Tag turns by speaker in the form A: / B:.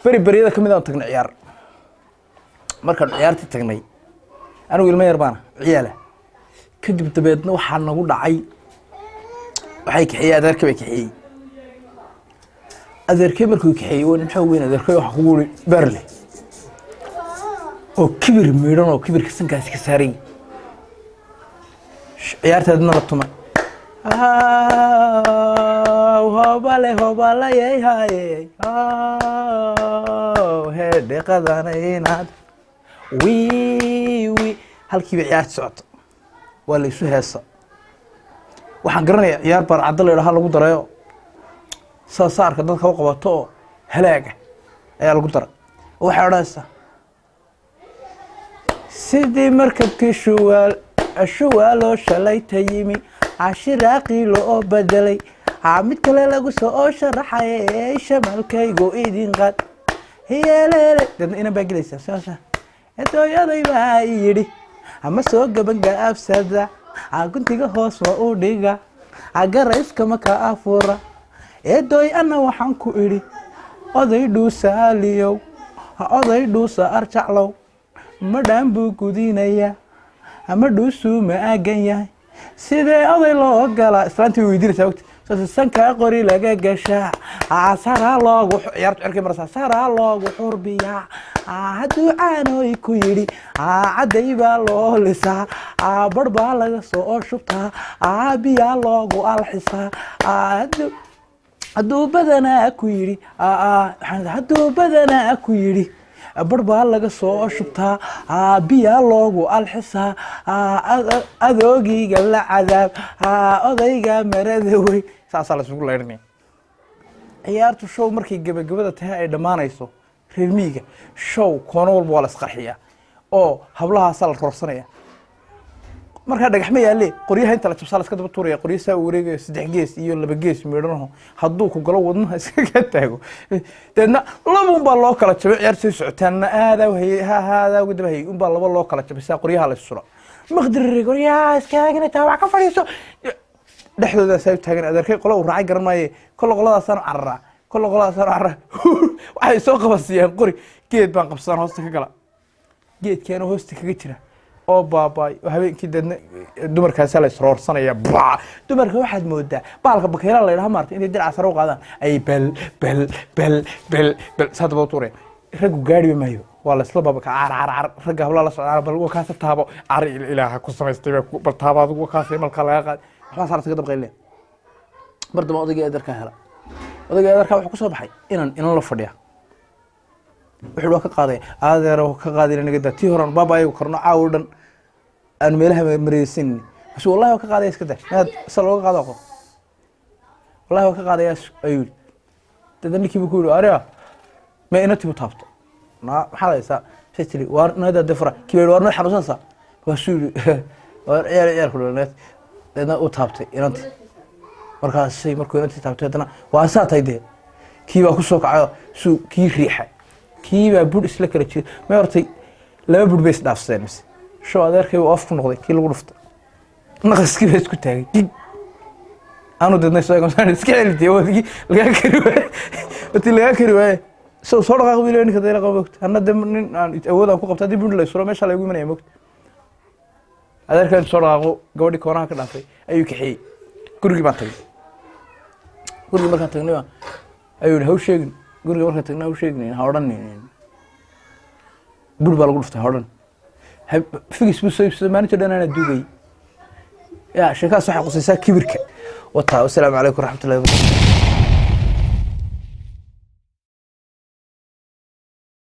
A: Beri beryada ka mid aan tagnay ciyaar. Markaan ciyaartii tagnay, anigu ilmo yar baana, ciyaala. Kadib dabeedna waxaa nagu dhacay, waxay kaxeeyey adeerka bay kaxeeyey. Adeerkay markuu kaxeeyey, waa nin xoog weyn adeerkay. Waxaa kugu uri beerle oo kibir miidhan oo kibirka sankaasi ka saaray. Ciyaarteedna la tumay, hobale hobalayay haye hedheqadana inaad wi halkiiba ciyaarta socoto, waa la isu heesa. Waxaan garanayaa ciyaar baarcaddo la idhaha lagu darayo, saa saarka dadka u qabato oo halaaga ayaa lagu daray. Waxay odhanaysaa, sidii markabkii shuwaal shuwaaloo shalayta yimi, cashiraaqii loo bedelay, mid kale lagu soo sharaxay, shamalkaygu idin qad hiyeleele. Deedna inan baa gelaysaa saasa, dooyaday baa yidhi ama soo gaban gaabsada, guntiga hoos waa u dhiga, garayskama ka afura. Eedooy, ana waxaan ku idhi, oday dhuusaaliyow, oday dhuusa arjaclow, madhaan buu gudinaya ama dhuusuu ma aagan yahay? Sidee oday loo galaa? Islaantii way weydiinaysaa wagti saas, sankaa qori laga gashaa, saraa loogu ciyaartu cirkay maraysaa, saraa loogu xurbiyaa. Hadduu caanooy ku yidhi, cadday baa loo lisaa, barh baa laga soo shubtaa, biyaa loogu alxisaa. Hadduu badanaa ku yidhi, hadduu badanaa ku yidhi, bar baa laga soo shubtaa, biyaa loogu alxisaa, adoogiga la cadaab, odayga marada wey. Saasaa la isugu laydhanaya ciyaartu. Show markay gebagabada tahay, ay dhammaanayso, reer miyiga show koono walba waa la isqarxiyaa oo hablahaasaa la roorsanaya. Markaa dhagax ma yaalle, qoryaha inta la jabsaa la iska daba tuuraya. Qoryo saa u wareegayo, saddex gees iyo laba gees meedhanaho, hadduu ku galo wadnaha iska ka taago. Deedna laba un baa loo kala jabay. Ciyaar soo socotaanna aadaa hayay, ha haadaa uga daba hayay, un baa laba loo kala jabay. Saa qoryaha la isura maqdirir, qoryaha iskaagina taa wax ka fadhiiso dhexdooda saa u taagan. Adeerkay qola uu raacay garan maaye, kolla qoladaasaan cararaa, kolla qoladaasaan cararaa. Waxay soo qabasiiyaan qori, geed baan qabsadaan, hoosta ka gala, geedkeena hoosta kaga jira oo baabaay oo habeenkii. Deedna dumarkaasaa la isroorsanaya ba. Dumarka waxaad moodaa baalka bakayla la yidhaha maarta, intay diraca sare u qaadaan ay bel bel bel bel bel saa daba tuuraya. Raggu gaadhiba maayo, waa la isla baaba car car car. Ragga hablaa la socdaan, bal wakaasa taabo, car ilaaha ku samaystay baa, bal taabo adigu wakaasa malkaa laga qaad, waxbaa saar isaga dabqayle. Mar dambe odaygii adeerkaa hela. Odaygii adeerkaa wuxuu ku soo baxay inan inan la fadhiya. Wuxuu waa ka qaaday adeer, ka qaadayna naga daa, tii horan baaba ayagu karno caawo dhan aan meelaha mareysanin. Kasu wallahi waa ka qaadaya, iska daa, maad sa looga qaado aqoon, wallahi waa ka qaadaya, ayuu yidhi. Dada ninkii buu ku yidhi, ariga ma inantii bu taabto naa, maxaad haysaa? Say tiri, waar nada defra. Kii baa yidhi, waar noo xanuunsanaysaa? Markaasuu yidhi, waar ciyaar ciyaar ku dhalneed. Deedna u taabtay inantii. Markaasay markuu inantii taabtay, haddana waa saa tahay. Dee kii baa ku soo kacayo, suu kii riixay, kii baa bur isla kala jiray. May hortay laba bur bay isdhaafsadeen mise show. Adeerkay uu af ku noqday kii lagu dhuftay, naqaskii baa isku taagay gig anu. Deedna soo iska celintay wadigi lagaa kari waaye, wati lagaa kari waaye. So soo dhaqaaq buu leeyahay ninka dayla qaba mogta. Anna de nin aan awood aan ku qabta, haddii bur la isuro meesha laygu imanaya mogta. Adeerkan soo dhaqaaqo, gabadhii koonaha ka dhaafay ayuu kaxeeyey. Gurigii baan tagay. Gurigii markaan tagnay baa ayuu yihi, haw sheegin. Guriga markaan tagnay, haw sheegin, ha odhanin bur baa lagu dhuftay, ha odhan. Figis buu soo iibsaday, maalinta dhan anaa duugay. Ya sheekaas waxay qusaysaa kibirka wataa. Wasalaamu calaykum waraxmatullahi wabarakatu.